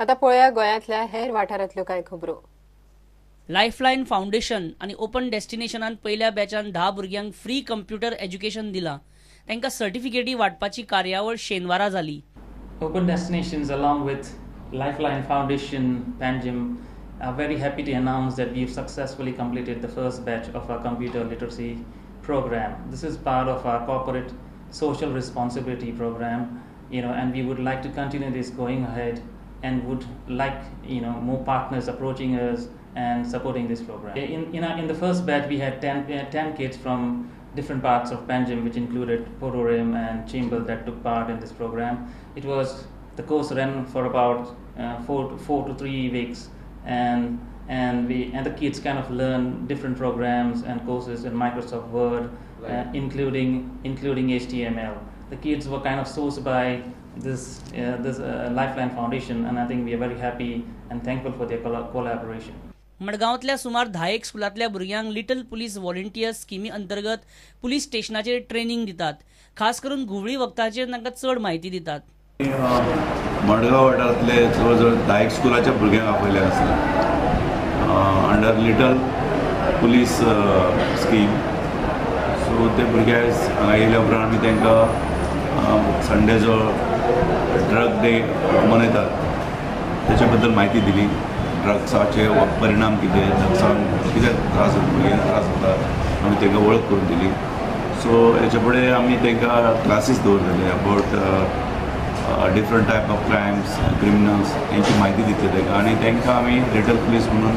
आता पळोवया गोंयांतल्या हेर वाठारांतल्यो कांय खबरो. लायफलायन फावंडेशन आनी ओपन डेस्टिनेशनान पयल्या बॅचान 10 भुरग्यांक फ्री कंप्युटर एज्युकेशन दिलां. तांकां सर्टिफिकेटी वांटपाची कार्यावळ शेनवारा जाली. Open Destinations along with Lifeline Foundation Panjim are very happy to announce that we've successfully completed the first batch of our computer literacy program. This is part of our corporate social responsibility program, and we would like to continue this going ahead and would like, more partners approaching us and supporting this program. In the first batch, we had 10 kids from different parts of Panjim, which included Porvorim and Chimbel, that took part in this program. The course ran for about 4 to 3 weeks, and the kids kind of learn different programs and courses in Microsoft Word, including HTML. The kids were kind of sourced by this Lifeline Foundation, and I think we are very happy and thankful for their collaboration. मडगांवांतल्या सुमार 10 स्कुलांतल्या भुरग्यांक little police volunteers स्किमी अंतर्गत police स्टेशनाचेर training दितात. खास करून घुंवळी वखदाचेर तांकां चड म्हायती दितात. मडगांव वाठारांतले जवळ जवळ 10 स्कुलाच्या भुरग्यांक आपयले आसा under little police scheme. So ते भुरगे हांगा येयल्या उपरांत आमी तांकां संडे जो ड्रग डे मनयतात तेच्या बद्दल म्हायती दिली. ड्रग्साचे परिणाम कितें, ड्रग्सान कितें त्रास भुरग्यांक त्रास जाता, आमी तांकां वळख करून दिली. सो हेच्या फुडें आमी तांकां क्लासीस दवरतले about different type of crimes, criminals हेंची म्हायती दितले तांकां आनी तांकां आमी लिटल पुलीस म्हणून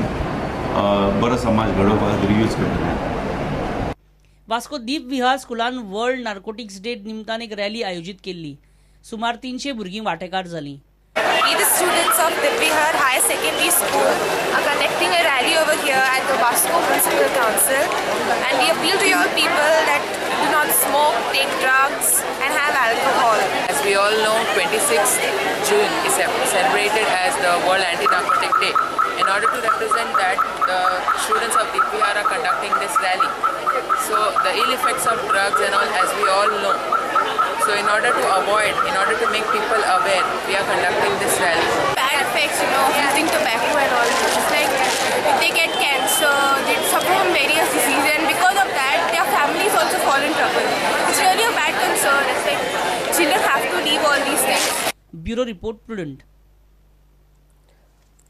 बरो समाज घडोवपा खातीर यूज करतले. वास्को दीप विहार स्कुलान वर्ल्ड नार्कोटिक्स डे निमतान एक रॅली आयोजीत केल्ली. सुमार 300 भुरगीं वांटेकार जालीं. We, the students of Deep Vihar High Secondary School, are conducting a rally over here at the Vasco Municipal Council, and we appeal to all people that do not smoke, take drugs and have alcohol. As we all know, 26th June is celebrated as the World Anti-Narcotic Day. In order to represent that, the students of Deep Vihar are conducting this rally. So the ill effects of drugs and all, as we all know. So in order to avoid, in order to make people aware, we are conducting this rally. Bad effects, using tobacco and all. It's like they get cancer, they suffer from various diseases, and because of that, their families also fall in trouble. It's really a bad concern. It's like children have to leave all these things. Bureau Report, Prudent.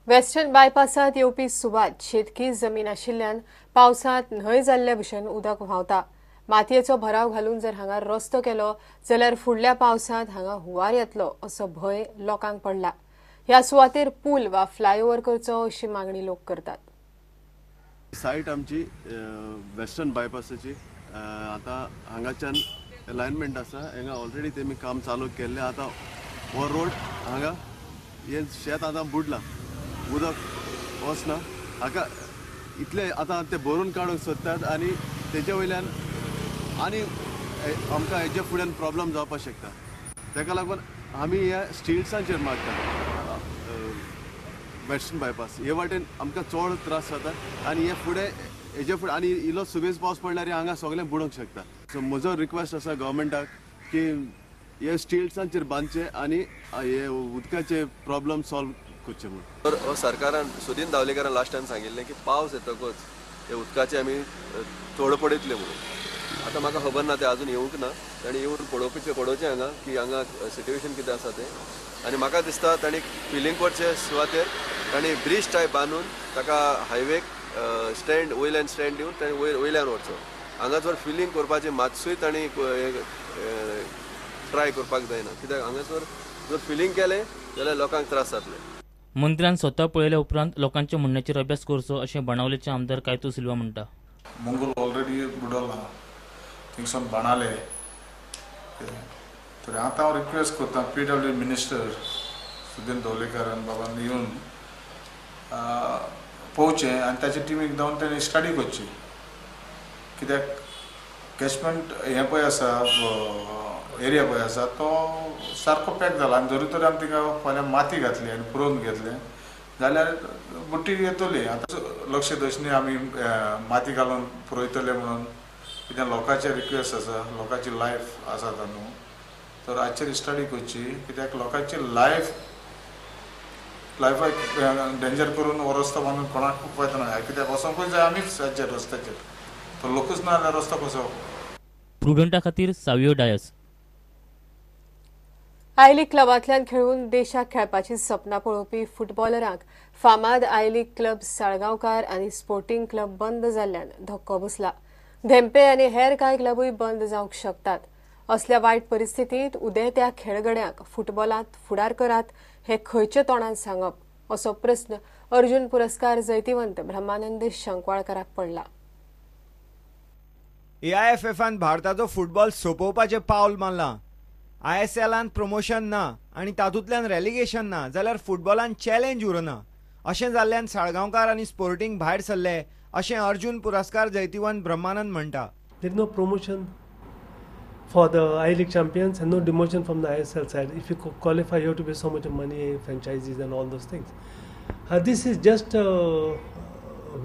Western बायपासात येवपी सुवात शेतकी जमीन आशिल्ल्यान पावसांत न्हंय जाल्ल्या भशेन उदक व्हांवता. मातयेचो भराव घालून जर हांगा रस्तो केलो जाल्यार फुडल्या पावसांत हांगा हुंवार येतलो असो भंय लोकांक पडला. ह्या सुवातेर पूल वा फ्लायओव्हर करचो अशी मागणी लोक करतात. सायट आमची वेस्टर्न बायपासाची आतां हांगाच्यान अलायनमेंट आसा. हांगा ऑलरेडी तेमी काम चालू केल्लें. आतां हो रोड हांगा हें शेत आतां बुडलां, उदक वचना. हाका इतलें आतां ते भरून काडूंक सोदतात आनी तेजे वयल्यान आनी आमकां हेजे फुड्यान प्रॉब्लम जावपाक शकता. ताका लागून आमी ह्या स्टिल्सांचेर मागता वेस्टर्न बायपास हे वाटेन आमकां चड त्रास जाता आनी हे फुडें हेजे फुडें आनी इल्लो सुबेज पावस पडल्यार हांगा सगळें बुडोवंक शकता. सो म्हजो रिक्वेस्ट आसा गव्हर्मेंटाक की हे स्टिल्सांचेर बांदचे आनी हे उदकाचे प्रॉब्लम सॉल्व करचे म्हणून. सरकारान सुदीन दावलेकारान लास्ट टायम सांगिल्लें की पावस येतकच हे उदकाचे आमी थोडो पडयतले म्हणून. आतां म्हाका खबर ना ते अजून येवंक ना, ताणें येवन पळोवचें हांगा की हांगा सिट्युएशन कितें आसा तें. आनी म्हाका दिसता तांणी फिलींग करचे सुवातेर तांणी ब्रीज टायप बांदून ताका हायवेक स्टँड वयल्यान स्टँड दिवन ताणें वयल्यान व्हरचो. हांगा जर फिलींग करपाचें मातसूय तांणी ट्राय करपाक जायना, कित्याक हांगासर जर फिलींग केलें जाल्यार लोकांक त्रास जातले. मंत्र्यान स्वता पळयल्या उपरांत लोकांच्या म्हणण्याचेर अभ्यास करचो अशें बाणावलेचे आमदार कायतो सिल्वा म्हणटा. मंगूल ऑलरेडी बुडला, थिंगसून बाणाले तर आतां हांव रिक्वेस्ट करता पीडब्ल्यू मिनिस्टर सुदीन दवलेकारान बाबान येवन पळोवचें आनी ताचे टिमीक जावन ताणें स्टडी करची. कित्याक कॅचमेंट हें पळय आसा, एरिया पळय आसा तो सारको पॅक जाला आनी जरी तर आमी तिका फाल्यां माती घातली आनी पुरोवन घेतलें जाल्यार बुट्टी येतली. आतां लक्ष दर्शनी आमी माती घालून पुरयतले म्हणून कित्याक लोकांचे रिक्वेस्ट आसा, लोकांची लायफ आसा न्हू, तर हाचेर स्टडी करची कित्याक लोकांची लायफ लायफाक डेंजर करून हो रस्तो बांदून कोणाक फायदो ना, कित्याक वचोंकूच जाय आमीच हाचेर रस्त्याचेर, तो लोकूच ना जाल्यार रस्तो कसो. प्रुडंटा खातीर सावियो डायस. I league क्लबांतल्यान खेळून देशाक खेळपाची सपनां पळोवपी फुटबॉलरांक फामाद I league club Salgaonkar आनी स्पोर्टिंग क्लब बंद जाल्ल्यान धक्को बसला. धेंपे आनी हेर कांय क्लबूय बंद जावंक शकतात. असल्या वायट परिस्थितींत उदेंत्या खेळगड्यांक फुटबॉलांत फुडार करात हे खंयच्या तोंडान सांगप असो प्रस्न अर्जुन पुरस्कार जैतिवंत ब्रह्मानंद शंकवाळकाराक पडला. AIFFान भारताचो फुटबॉल सोंपोवपाचें पावल मारलां. ISLान प्रमोशन ना आनी तातूंतल्यान रेलिगेशन ना जाल्यार फुटबॉलान चॅलेंज उरना. अशें जाल्ल्यान साळगांवकार आनी स्पोर्टिंग भायर सरले अशें अर्जुन पुरस्कार जैतिवंत ब्रह्मानंद म्हणटा. There is no promotion for the I League champions and no demotion from the ISL side. If you qualify, you have to pay so much of money, franchises and all those things. This is just a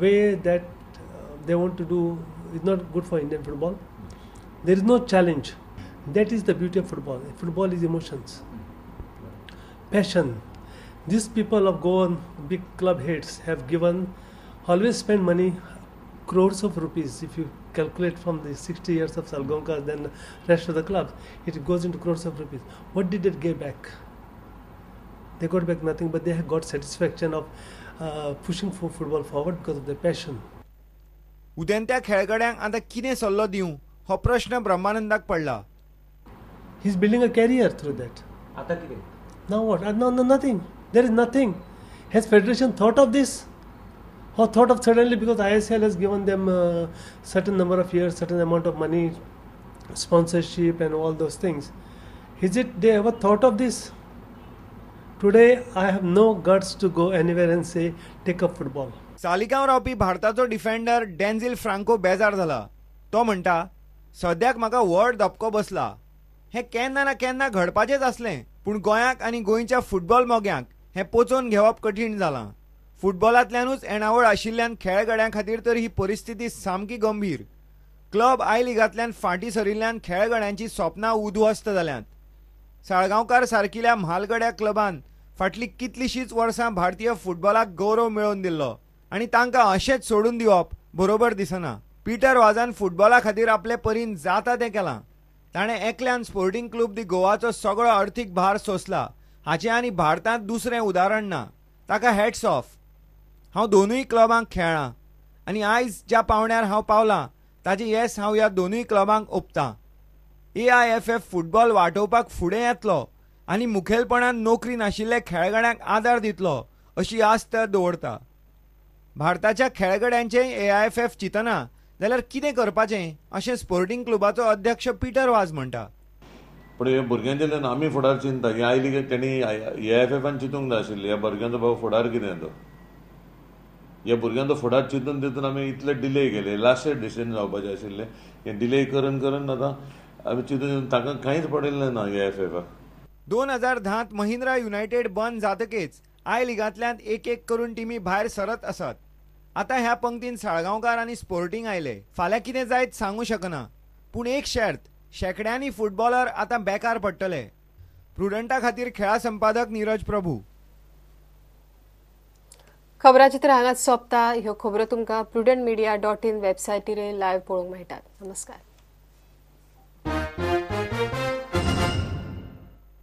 way that they want to do. It's not good for Indian football. There is no challenge. That is the beauty of football. Football is emotions, passion. These people of Goan big club heads have given, always spend money, crores of rupees. If you calculate from the 60 years of Salgaonkar, then rest of the clubs, it goes into crores of rupees. What did it get back? They got back nothing, but they have got satisfaction of pushing for football forward because of their passion. उदेंत्या खेळगड्यांक आतां कितें सल्लो दिवं हो प्रश्न ब्रह्मानंदाक पडला. He's building a career through that. आता कितें? Now what? No, no, nothing. There is nothing. Has Federation thought of this? Or thought of suddenly because ISL has given them a certain number of years, certain amount of money, sponsorship and all those things. Is it they ever thought of this? Today I have no guts to go anywhere and say take up football. Saligao रावपी भारताचो defender डेन्झिल Franco बेजार जाला. तो म्हणटा, सद्याक म्हाका व्हड धपको बसला. हें केन्ना ना केन्ना घडपाचेंच आसलें, पूण गोंयाक आनी गोंयच्या फुटबॉल मोग्यांक हें पोचोवन घेवप कठीण जालां. फुटबॉलांतल्यानूच येणावळ आशिल्ल्यान खेळगड्यां खातीर तर ही परिस्थिती सामकी गंभीर. क्लब I लिगांतल्यान फाटीं सरिल्ल्यान खेळगड्यांची सपनां उद्ध्वस्त जाल्यांत. साळगांवकार सारकिल्या म्हालगड्या क्लबान फाटलीं कितलींशींच वर्सां भारतीय फुटबॉलाक गौरव मेळोवन दिल्लो आनी तांकां अशेंच सोडून दिवप बरोबर दिसना. पीटर वाजान फुटबॉला खातीर आपले परीन जाता तें केलां. ताणें एकल्यान स्पोर्टिंग क्लब दी गोवाचो सगळो अर्थीक भार सोंसला. हाचें आनी भारतांत दुसरें उदाहरण ना. ताका हॅट्स ऑफ. हांव दोनूय क्लबांक खेळ्ळां आनी आयज ज्या पावंड्यार हांव पावलां ताचें येस हांव ह्या दोनूय क्लबांक ओंपतां. AIFF football वाटोवपाक फुडें येतलो आनी मुखेलपणान नोकरी नाशिल्ले खेळगड्यांक आदार दितलो अशी आस्त दवरता. भारताच्या खेळगड्यांचें AIFF चिंतना जाल्यार कितें करपाचें अशें स्पोर्टिंग क्लबाचो अध्यक्ष पीटर वाज म्हणटा. पूण ह्या भुरग्यांचें आमी फुडार चिंता ही आयली तेणी AIFFान चिंतूंक जाय आशिल्लें ह्या भुरग्यांचो बाबा फुडार कितें तो. ह्या भुरग्यांचो फुडार चिंतून तितून आमी इतले डिले केले. लास्ट डिसिजन जावपाचें आशिल्लें हें डिले करून करून आतां आमी चिंतून तांकां कांयच पडिल्लें ना AIFFाक. 2010 महिंद्रा युनायटेड बंद जातकीच I लिगांतल्यान एक एक करून टिमी भायर सरत आसात. आतां ह्या पंक्तीन साळगांवकार आनी स्पोर्टिंग आयले. फाल्यां कितें जायत सांगू शकना, पूण एक शर्त, शेंकड्यांनी फुटबॉलर आतां बेकार पडटले. प्रुडंटा खातीर खेळा संपादक नीरज प्रभू. खबराचित्र हांगाच सोंपता. ह्यो खबरो तुमकां prudentmedia.in वेबसायटीर लायव्ह पळोवंक मेळटात. नमस्कार.